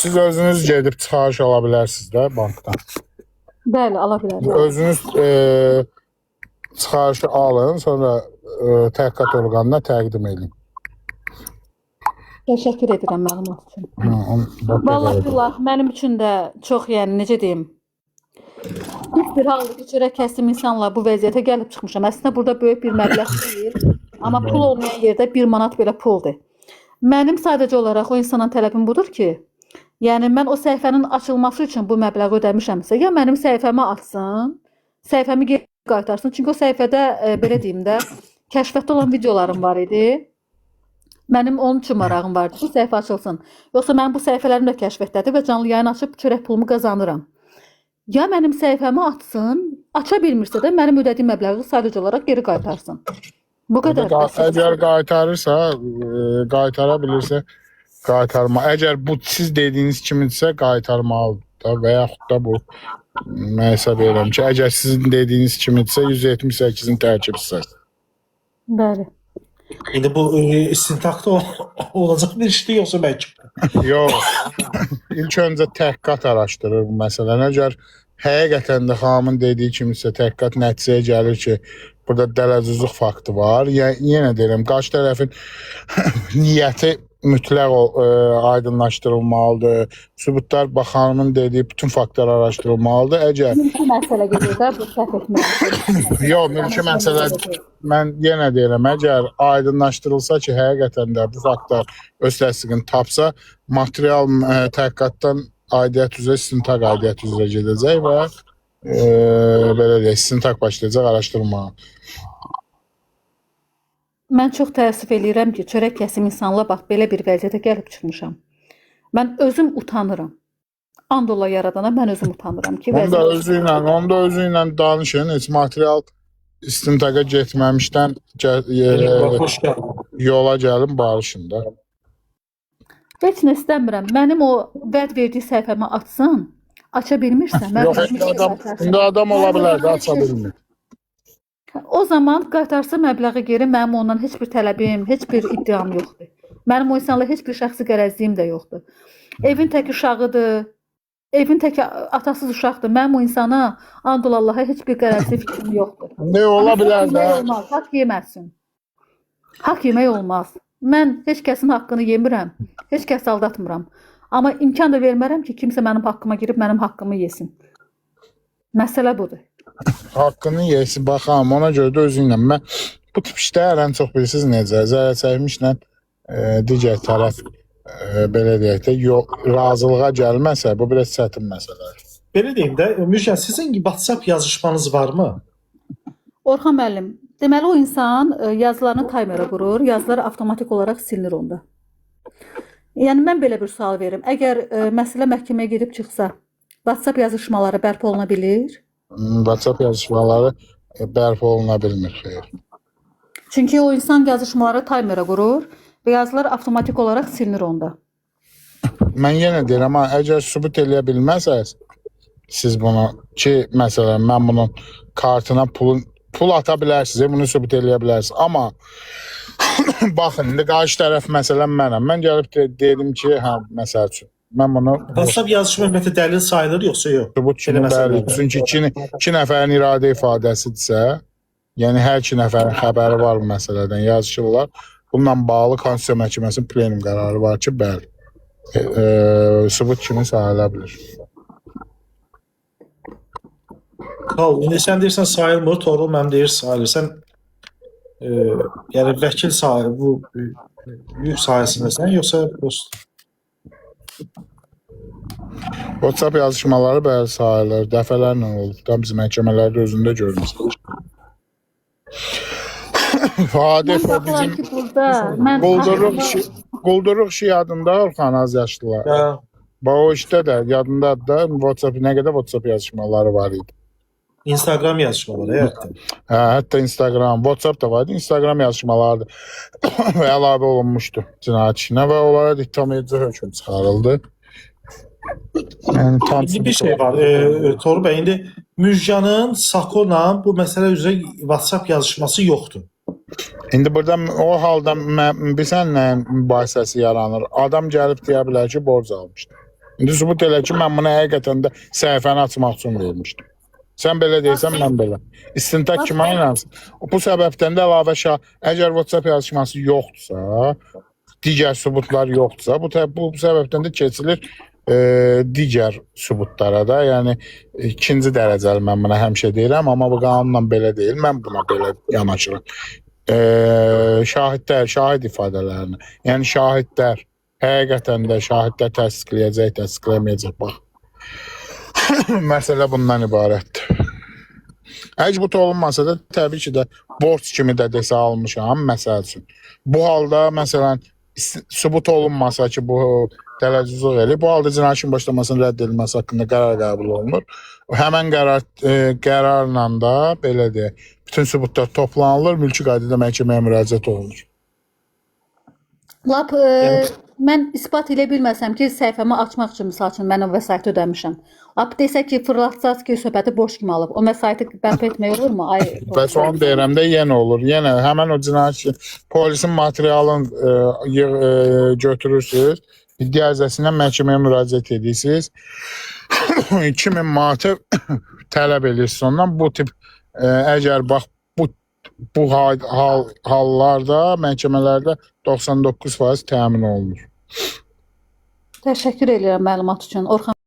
Siz özünüz gedib çıxarış ala bilərsiniz də bankdan. Bəli, ala bilərəm. Özünüz çıxarışı alın, sonra təhqiqat orqanına təqdim edin. Təşəkkür edirəm məlumat üçün. Hı, bax, Vallahi belə. billah mənim üçün də çox, yəni necə deyim, pis bir haldır ki, çörək kəsdim insanla bu vəziyyətə gəlib çıxmışam. Əslində burada böyük bir məbləğ deyil, amma pul olmayan yerdə 1 manat belə puldur. Mənim sadəcə olaraq o insandan tələbim budur ki, yəni mən o səhifənin açılması üçün bu məbləği ödəmişəmsə, ya mənim səhifəmi açsın, səhifəmi geri qaytarsın. Çünki o səhifədə belə deyim də, kəşfiyyatda olan videolarım var idi. Mənim onun üçün marağım vardı ki, səhifə açılsın. Yoxsa mənim bu səhifələrim də kəşfiyyatdadır və canlı yayın açıb çörək pulumu qazanıram. Ya mənim səhifəmi açsın, aça bilmirsə də mənim ödədiyim məbləği sadəcə olaraq geri qaytarsın. Bu qədər. Bəs. Əgər qaytarırsa, qaytara bilirsə, qaytarma. Əgər bu siz dediyiniz kimidirsə, qaytarmalıdır da və yaxud da bu mən hesab edirəm ki, əgər sizin dediyiniz kimidirsə 178-in tərkib hissəsi. Bəli. İndi bu istintaqda olacaq bir işdir yoxsa məhkəmə? Yox. İlk öncə təhqiqat araşdırır bu məsələni. Əgər həqiqətən də xanımın dediyi kimisə təhqiqat nəticəyə gəlir ki, burada dələduzluq faktı var. Yenə deyirəm, qarşı tərəfin niyyəti mütləq aydınlaşdırılmalıdır. Sübutlar, bax xanımın dediyi bütün faktlar araşdırılmalıdır. Əgər Mülki məsələ gedir də bu səhv etmək. yox, mülki məsələ mən yenə deyirəm, əgər aydınlaşdırılsa ki, həqiqətən də bu faktlar öz təsdiqini tapsa, material təhqiqatdan aidiyyət üzrə istintaq aidiyyət üzrə gedəcək və belə deyək, istintaq başlayacaq araşdırmağa. Mən çox təəssüf eləyirəm ki, çörək kəsim insanla bax belə bir vəziyyətə gəlib çıxmışam. Mən özüm utanıram. And ola yaradana mən özüm utanıram ki, Onu da vəziyyət özü ilə, onu da özü ilə danışın, heç material istintaqa getməmişdən Xoş gəldin. yola gəlin, barışın da. Heç nə istəmirəm. Mənim o vəd verdiyi səhifəmi açsın. Aça bilmirsə, mən Yox, özüm indi adam, qaytarsın. indi adam ola Mənim bilər də, ondan aça heç bir- bilmir. O zaman qaytarsa məbləği geri, mənim ondan heç bir tələbim, heç bir iddiam yoxdur. Mənim o insanla heç bir şəxsi qərəzliyim də yoxdur. Evin tək uşağıdır. Evin tək atasız uşaqdır. Mənim o insana and ol Allaha heç bir qərəzli fikrim yoxdur. Ne ola Amma bilər haqq də. yemək olmaz, haqq yeməsin. Haqq yemək olmaz. Mən heç kəsin haqqını yemirəm, heç kəsi aldatmıram. Amma imkan da vermərəm ki, kimsə mənim haqqıma girib mənim haqqımı yesin. Məsələ budur. Haqqını yesin, baxam, ona görə də özü ilə. Mən bu tip işlər ən çox bilirsiniz necə? Zərər çəkmişlə digər tərəf belə deyək də razılığa gəlməsə, bu biraz çətin məsələdir. Belə deyim də, Müjgan, sizin WhatsApp yazışmanız varmı? Orxan müəllim, deməli o insan yazılarını taymerə qurur, yazılar avtomatik olaraq silinir onda. Yəni mən belə bir sual verim. Əgər məsələ məhkəməyə gedib çıxsa, WhatsApp yazışmaları bərpa oluna bilir? WhatsApp yazışmaları bərpa oluna bilmir, xeyr. Çünki o insan yazışmaları taymerə qurur və yazılar avtomatik olaraq silinir onda. Mən yenə deyirəm, ha, əgər sübut eləyə bilməsəz siz bunu ki, məsələn, mən bunun kartına pul ata bilərsiniz, bunu sübut eləyə bilərsiniz. Amma baxın, indi qarşı tərəf məsələn mənəm. Mən gəlib dedim ki, hə, məsəl üçün mən bunu WhatsApp yazışma ümumiyyətlə dəlil sayılır yoxsa yox? sübut kimi Belə bəli, məsələlərdə. çünki iki nəfərin iradə ifadəsidirsə, yəni hər iki nəfərin xəbəri var bu məsələdən, yazışırlar. Bununla bağlı Konstitusiya Məhkəməsinin plenum qərarı var ki, bəli, sübut kimi sayıla bilər. Qal, indi sən deyirsən sayılmır, Toğrul mənim deyir sayılır. Sən yəni vəkil sayı bu yük sahəsindəsən yoxsa dost? WhatsApp yazışmaları bəli sayılır, dəfələrlə olub da biz məhkəmələrdə özündə görmüsük. Hadif Mən o baxıram bizim ki, burada mən quldurluq işi, quldurluq işi yadında Orxan az yaşlılar. Hə. Bax o işdə də yadındadır da WhatsApp nə qədər WhatsApp yazışmaları var idi. Instagram yazışmaları, hətta. Hə, hətta Instagram, WhatsApp da var idi, Instagram yazışmaları da əlavə olunmuşdu cinayət işinə və onlara da ittiham edici hökm çıxarıldı. Yəni tam İndi bir şey var, Toğrul bəy, indi Müjganın Sakola bu məsələ üzrə WhatsApp yazışması yoxdur. İndi burada o halda bilirsən nəyin mübahisəsi yaranır? Adam gəlib deyə bilər ki, borc almışdı. İndi sübut elə ki, mən bunu həqiqətən də səhifəni açmaq üçün vermişdim. Sən belə deyirsən, mən belə. İstintaq kimə inansın? Bu səbəbdən də əlavə əgər WhatsApp yazışması yoxdursa, digər sübutlar yoxdursa, bu səbəbdən də keçilir digər sübutlara da, yəni ikinci dərəcəli mən buna həmişə deyirəm, amma bu qanunla belə deyil, mən buna belə yanaşıram. Şahidlər, şahid ifadələrini, yəni şahidlər həqiqətən də şahidlər təsdiqləyəcək, təsdiqləməyəcək, bax. Məsələ bundan ibarətdir. Əgər bu olunmasa da təbii ki də borc kimi də desə almışam, məsəl üçün. Bu halda məsələn sübut olunmasa ki, bu dələduzluq eləyib, bu halda cinayət işinin başlamasının rədd edilməsi haqqında qərar qəbul olunur. Həmən qərarla da belə deyək, bütün sübutlar toplanılır, mülki qaydada məhkəməyə müraciət olunur. Lap mən isbat elə bilməsəm ki, səhifəmi açmaq üçün misal üçün mən o vəsaiti ödəmişəm. Lap desə ki, fırlatsaz ki, söhbəti borc kimi alıb. O vəsaiti bərpa etmək olurmu? Ay, Bəs onu deyirəm də yenə olur. Yenə həmən o cinayət işi polisin materialını götürürsüz. İddia ərizəsindən məhkəməyə müraciət edirsiniz. 2000 manatı tələb edirsiniz ondan. Bu tip əgər bax bu hallarda məhkəmələrdə 99% təmin olunur. Təşəkkür edirəm məlumat üçün. Orxan.